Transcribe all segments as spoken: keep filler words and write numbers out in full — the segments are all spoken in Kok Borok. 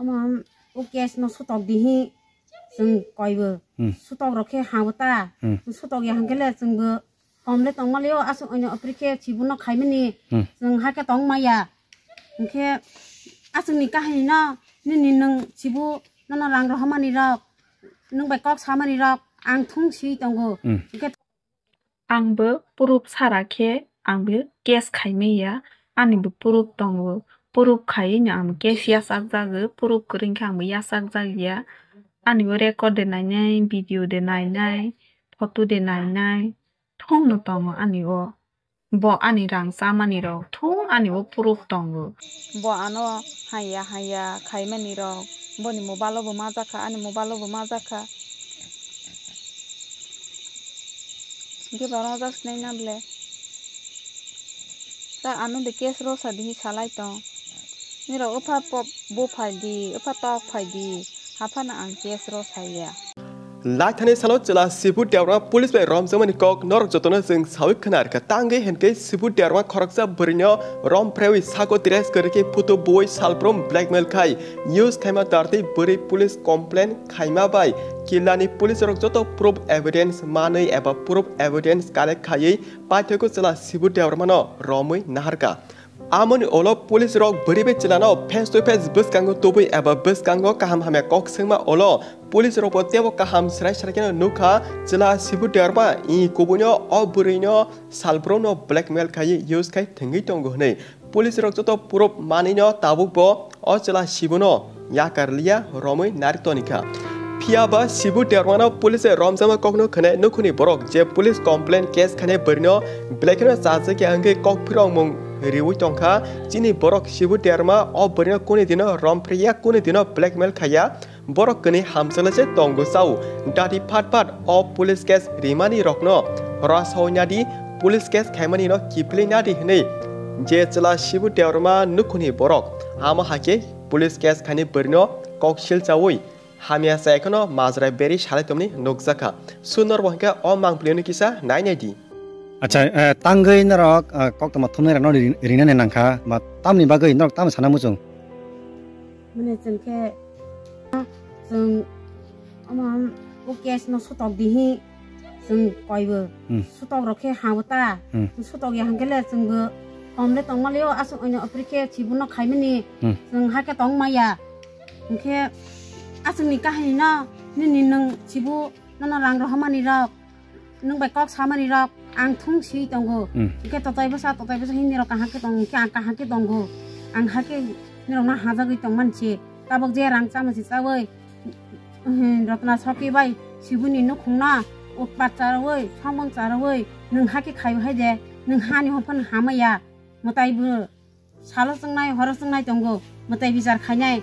Omo o case no sutok dihi chwng koibo. Hmm. Sutok rok khe habo ta. Hmm. Sutok ya hwnkhe le chwngbo komle tongmali o aswk oino apri khe chibuno khaimani. Hmm. Chwng hakhe tong maya. Hwnkhe aswkni kahini no nini nwng chibu nono rang rohormani rok, nwng bai kok samani rok ang thung si tongo. Hmm. Hwnkhe Ang bo proof sara khe ang bo case khaimaya, ani bo proof tongo. Proof khaiwi no ang bo case yachak jago, proof kwrwi khe ang bo yachak jak ya. Ani bo record de nainai, video de nainai, photo de nainai, thung no tongo ani bo. Bo ani rang chamani rok thung ani bo proof tongo. Bo ano haya haya khaimani rok, boni mobile o bo majak kha, ani mobile o bo majak kha. Hwnkhe bo rojak sinai na ble. Ta ano de case rosa dihi salai tong. Nirok upha pop bo phai di, upha tok phai di. Haphano ang case rosa ya. Laithani salo chwla Sibu Debbarma police bai romjakmani kok norok jotono chwng sawi khna rwkha. Tangwi hwnkhe Sibu Debbarma khoroksa bwrwino rom phrewi sako dress kwrwi khe photo bui salbrum blackmail khai. Use khaima tartwi bwrwi police complaint khaima bai killani police rok joto proof evidence manwi eba proof evidence collect khaiwi paithago chwla Sibu Debbarmano romwi naharkha. Amoni ulo police rok bwrwi bai chwlano face to face bwskango tubui eba bwskango kaham hamya kok swngma ulo police rokbo teibo kaham srai srai kheno nukha chwla Sibu Debbarma i kubuino o bwrwino salbrumno blackmail khaiwi use khai thwngwi tongo hwnwi. Police rok joto proof manwino tabukbo o chwla Sibuno yakar liya romwi nari tonikha. Phiya ba Sibu Debbarmano police romjakma kokno khwnai nukhungni borok je police complaint case khainai bwrwino belai kheno chajak ya hwnkhe kok phirokmung riwi tongkha. Chini borok Sibu Debbarma o bwrwino kuni dino romphriya, kuni dino blackmail khaiya. Borok kwnwi hamjakle se tongo chao. Dati phat phat o police case rimani rokno rwsao nadi, police case khaimani no kiphilwi nadi hwnwi je chwla Sibu Debbarma nukhungni borok amo hai khe police case khainai bwrwino kok sil chaui hamya chaya kheno majra beri salai tongmani nukjakha. Swi norok bo hwnkhe o mangpili no kisa nai nai di. Acha, eh, tangwi norok, eh, koktwma thumnai rokno ri-, rinani nangkha, ba tamni bagwi norok tamo sana muchung? Mane chwng khe, chwng omo o case no sutok dihi, chwng koibo. Hmm. Sutok rok khe habo ta. Hmm. Sutok ya hwnkhe le chwngbo komle tongmali o aswk oino apri khe chibuno khaimani. Hmm. Chwng hakhe tong maya. Hwnkhe aswkni kahini no nini nwng chibu nono rang rohormani rok, nwng bai kok samani rok ang thung si tongo. Hmm. Hwnkhe totai bwsa, totai bwsa hini rok kaham khe tongo, hwnkhe ang kaham khe tongo. Ang hakhe nirok no hajagwi tongmani se. Tabok je rang chama se chaui, hmm, Rotna Soki bai Sibuni nukhungno utpat chaui, somong chaui, nwng hakhe khai hai de, nwng hani hophan hamaya. Mwtai bo salo chwngnai, horo chwngnai tongo, mwtai bijar khainai.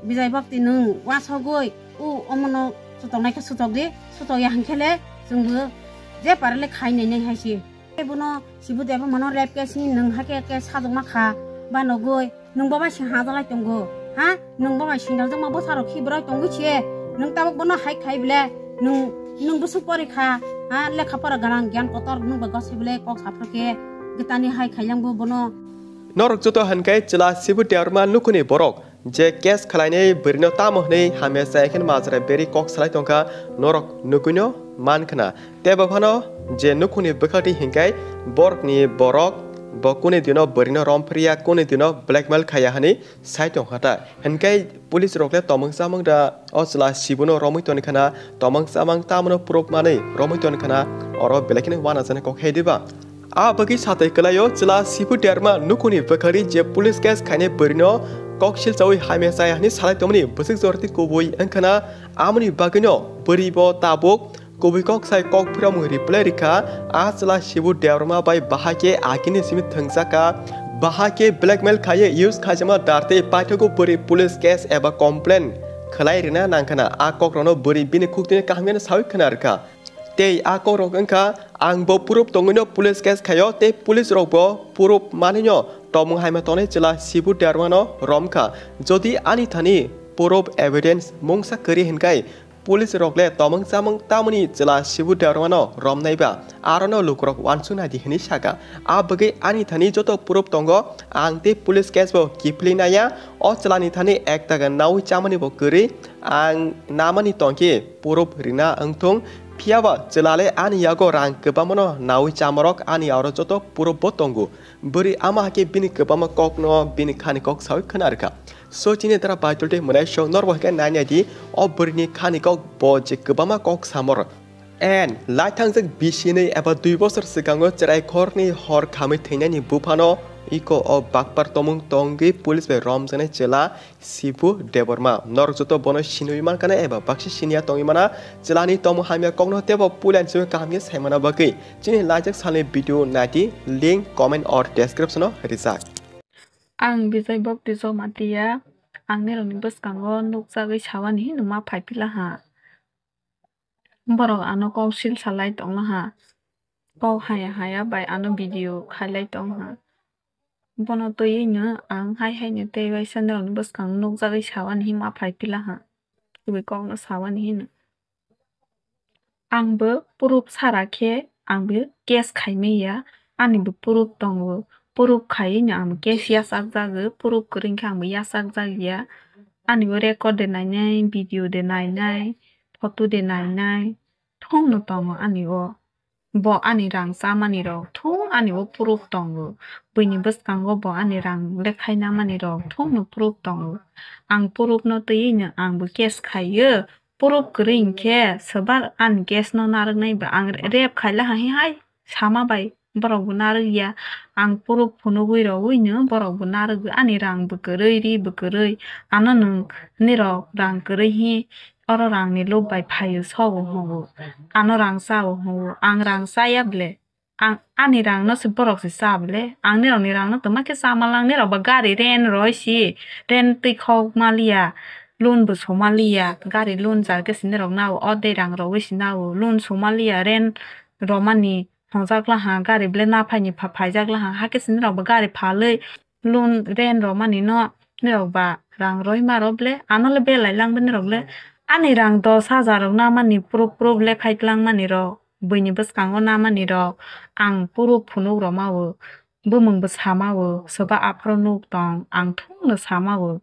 Bijai bokti nwng wasogwi, u omono sutoknai khe sutok di, sutok ya hwnkhe le chwngbo je parle khai nainai hai se. Bono Sibu Debbarmano rape case ni nwng hakhe case sajwkma kha, ba nogwi nwng bo bai se hajalai tongo, ha? Nwng bo bai sindaljakma bwsarok khibroi tongwi se, nwng tabuk bono hai khai bile, nwng, nwng bwswk pori kha, ha? Lekha pora gwnang, gyan kotor, nwng bai gosai bile kok saphra khe gwtani hai khailang bo bono. Norok joto hwnkhai chwla Sibu Debbarma nukhungni borok je case khwlainai bwrwino tamo hwnwi hamya chaya khe majra beri kok salai tongkha, norok nugwino mankhna. Tei bo phano je nukhungni bwkhakni hinkhai borokni borok bo kuni dino bwrwino romphriya, kuni dino blackmail khaiya hwnwi sai tongkha ta. Hinkhai police rok le tomwng chamwng da o chwla Sibuno romwi toni khana, tomwng chamwng tamono proof manwi romwi toni khana, oro belai kheno uanajaknai kok hai diba? A bagwi satai kwlaio chwla Sibu Debbarma nukhungni bwkhari je police case khainai bwrwino kok silchaui hamya chaya hwnwi salai tongmani bwswk jorti kubui wngkhana, amoni bagwino bwrwi bo tabuk kubui kok sai kok phiramung reply rikha. A chwla Sibu Debbarma bai bahai khe agini simi thwngjakha, bahai khe blackmail khaiwi use khaijakma dartwi paithago bwrwi police case eba complaint khwlai rina nangkhana. A kokrokno bwrwi bini khuktwino kaham khe saui khna rwkha. Tei a kokrok wngkha, ang bo proof tongwino police case khaio, tei police rok bo proof manwino tongmung haima tongnai chwla Sibu Debbarmano romkha. Jodi ani thani proof evidence mungsa kwrwi hinkhai, Police rok le tomung chamung tamoni chwla Sibu Debbarma no romnai ba, aro no lukurok uansuk nai di hwnwi saka. A bagwi ani thani joto proof tongo, ang tei police case bo kiphilwi naiya. O chwla ni thani ek taka nawi chamani bo kwrwi, ang namani tongkhe proof rina wngthung. Phiya ba chwla le ani yago rang kwbangma no nawi chamarok ani aro joto proof bo tongo. Bwrwi ama hakhe bini kwbangma kokno bini khani kok sawi khna rwkha. So chini dara Baitul tei Mwnaisong norbo hakhe nai nai di o bwrwini khani kok bo je kwbangma kok samor. En laithangjak bisinwi eba dui bosor swkango chwrai khorni hor khamwi thwinani buphano iko o bakpar tomung tongwi police bai romjaknai chwla Sibu Debbarma. Norok joto bono sinwi mankana eba baksa siniya tongwi mana. Chwlani tomung hamya kokno teibo puila ni simi kaham khe saimana bagwi chini laijak salni video naidi link comment or description o rijak. Ang Bijay Baptist Jamatia, ang nirokni bwskango nukjagwi sawani hino ma phai pila ha. Borok ano kok sil salai tongma ha. Kok haya haya bai ano video khailai tong ha. Bono twiwi no ang hai hai no tei waisa norokni bwskango nukjagwi sawani hima phai pila ha. Kubui kokno sawani hino. Ang bo proof sara khe ang bo case khai manya, ani bo proof tongo. Proof khaiwi no ang bo case yachak jago, proof kwrwi khe ang bo yachak jak ya. Ani bo record de nainai, video de nainai, photo de nainai, thung no tongo ani o. Bo ani rang chamani rok thung ani o proof tongo. Buini bwskango bo ani rang lekhai namani rok thung no proof tongo. Ang proof no twiwi no ang bo case khaio. Proof kwrwi hinkhe swbar ani case no narwknai ba ang rape khaila hai hai sama bai borok bo narwk ya. Ang proof phunugwi rogwi no borok bo narwk ani rang bo kwrwi ri bo kwrwi ano nwng nirok rang kwrwi hi oro rang ni lob bai phaio sobo hwngo ano rang chao hwngo ang rang chaya ble. Ang ani rang no se borok se cha bole, ang nirok ni rang no twma khe cha ma lang, nirok ba gari rent roi si, rent twi khok ma liya, loan bo so ma liya, gari loan jar khe se nirok nao, o de rang rogwi se nao, loan so ma liya, rent romani hwnjak la ha, gari bole na phai ni pha-, phaijak la ha, hakhe se nirok ba gari phalwi, loan rent romani no nirok ba rang roi ma rw ble, ano le belai lang ble nirok le. Ani rang dos hajar rok namani proof proof le khai tlang mani rok, buini bwskango namani rok, ang proof phunuk rw ma o, bumung bwsa ma o, soba aphuru nuk tong, ang thung no sa ma o.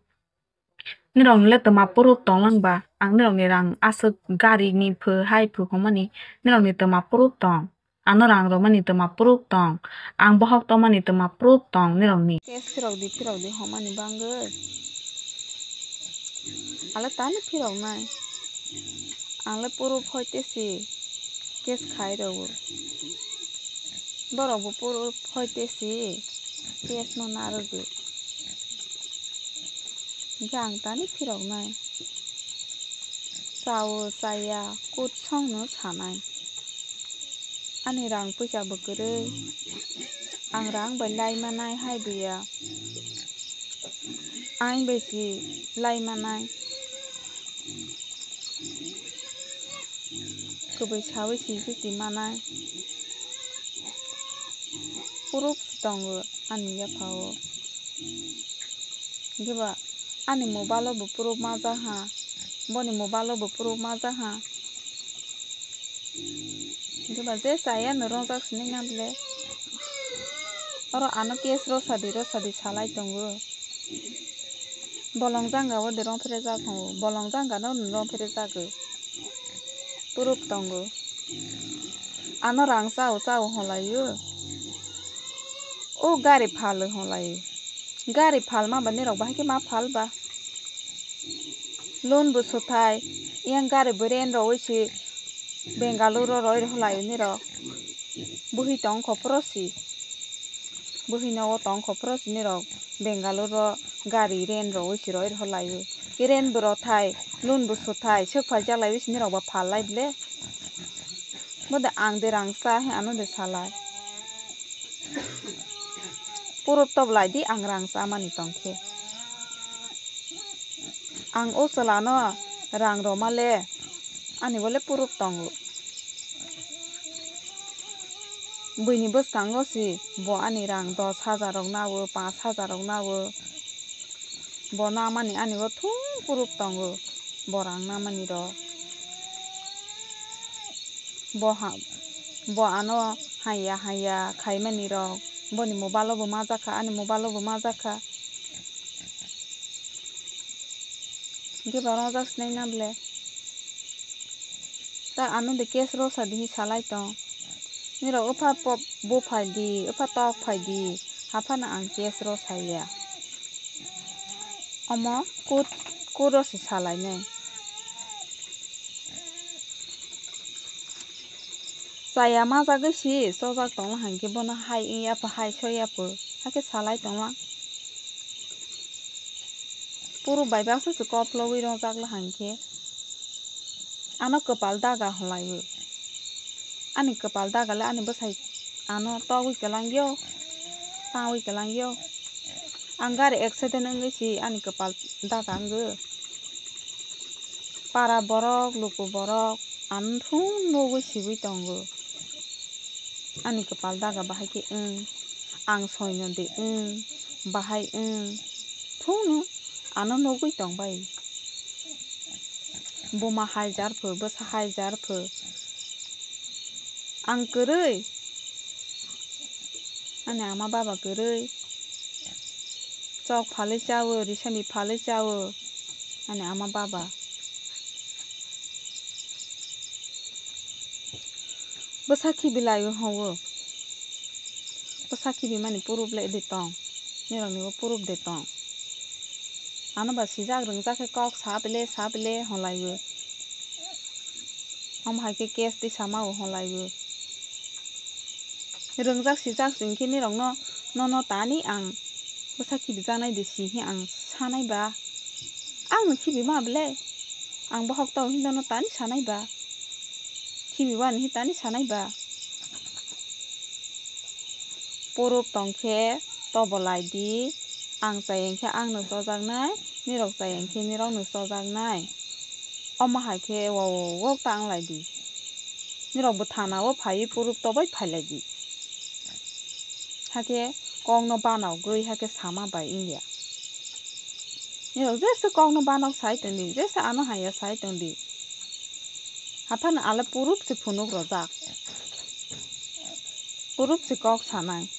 Nirok ni le twma proof tong lang ba, ang nirok ni rang aswk gari ni phu hai phu hwnmani, nirok ni twma proof tong. Ano rang romani twma proof tong. Ang bohok tongmani twma proof tong nirokni. Case phirok di, phirok di homani bangwi. Ale tani phirok nai. Ang le proof hoi te si case khai rw o. Borok bo proof hoi te si case no narwgwi. Hingke ang tani phirok nai. Chao chaya kut song no sanai. Ani rang puisa bo kwrwi. Ang rang bai lai manai hai buya. Ang bai si lai manai. Kwbwi sawi si si manai. Proof tongo ani yapha o. Hingke ba ani mobile o bo proof majak ha. Boni mobile o bo proof majak ha. Hingke ba je chaya no rongjak sini na bole. Oro ano case rosadi rosadi salai tongo. Bolong janga o de rong phere jak tongo. Bolong janga no rong phere jago. Proof tongo. Ano rang chao chao holaio. O gari phalo holaio. Gari phalma ba nirok bahai khe ma phal ba. Loan bo sothai. Yang gari bo rent rogwi se Bengaluru roi holaio nirok. Buhi tong kho phoro si. Buhi nogo tong kho phoro si nirok. Bengaluru gari rent rogwi se roi holaio. Rent bo rothai. Loan bo sothai. Sokphai jalaiwi se nirok ba phal lai ble. Bo de ang de rang cha he ano de salai. Puro toblai di ang rang cha mani tong khe. Ang o chwla no rang roma le ani bo le puro tongo. Buini bwskango si bo ani rang dos hajar rok na o, panch hajar rok na o. Bo na mani ani bo thung puro tongo. Bo rang na mani rok. Bo ha, bo ano haiya haiya khaimani rok, boni mobile o bo majak kha, ani mobile o bo majak kha. Hingke bo rojak sinai na bole. Ta ano de case rosa di hi salai tong. Nirok upha pop bo phai di, upha tok phai di, haphano ang case rosai ya. Omo court, court o se salai nai. Chaya majagwi si chojak tongla hangkhe bono hai wngya pho, hai soya pho, hakhe salai tongla. Puro bai baksa se koplogwi rojak la hangkhe. Ano kwpal daga hwnlaiwi. Ani kwpal daga le ani bwsai ano togwi kwlangyo, tangwi kwlangyo. Ang gari accident wngwi si ani kwpal daga wngwi. Para borok, luku borok, ang thung nugwi sibwi tongo. Ani kwpal daga bahai khe wng, ang soino de wng, bahai wng, thungno ano nugwi tongbai. Buma hai jar pho, bwsa hai jar pho. Ang kwrwi, ani ama baba kwrwi. Chok phalwi chawo, risami phalwi chawo, ani ama baba. Bwsa khibi lai o hwnwi. Bwsa khibi mani proof le de tong. Nirok ni bo proof de tong. Ano ba sijak rwngjak khe kok sa bile, sa bile hwnlai o. Omo hai khe case twi sama o hwnlai o. Rwngjak sijak chwng khe nirok no, nono tani ang bwsa khibi janai de si hi ang sanai ba. Ang no khibi ma bile. Ang bohok tao hinwi no tani sanai ba. Khibi wani hi tani sanai ba. Proof tong khe tobo lai di. Ang chayeng khe ang no chojaknai, nirok chayeng khe nirok no chojaknai. Omo hai khe wo wo wo tang lai di. Nirok bo thana o phaiwi proof tobai phai lai di. Hakhe kok no banok gwi hakhe sama bai wngya. Nirok jesa kok no banok sai tong di, jesa ano haya sai tong di. Haphano ale proof se phunuk rojak. Proof se kok sanai.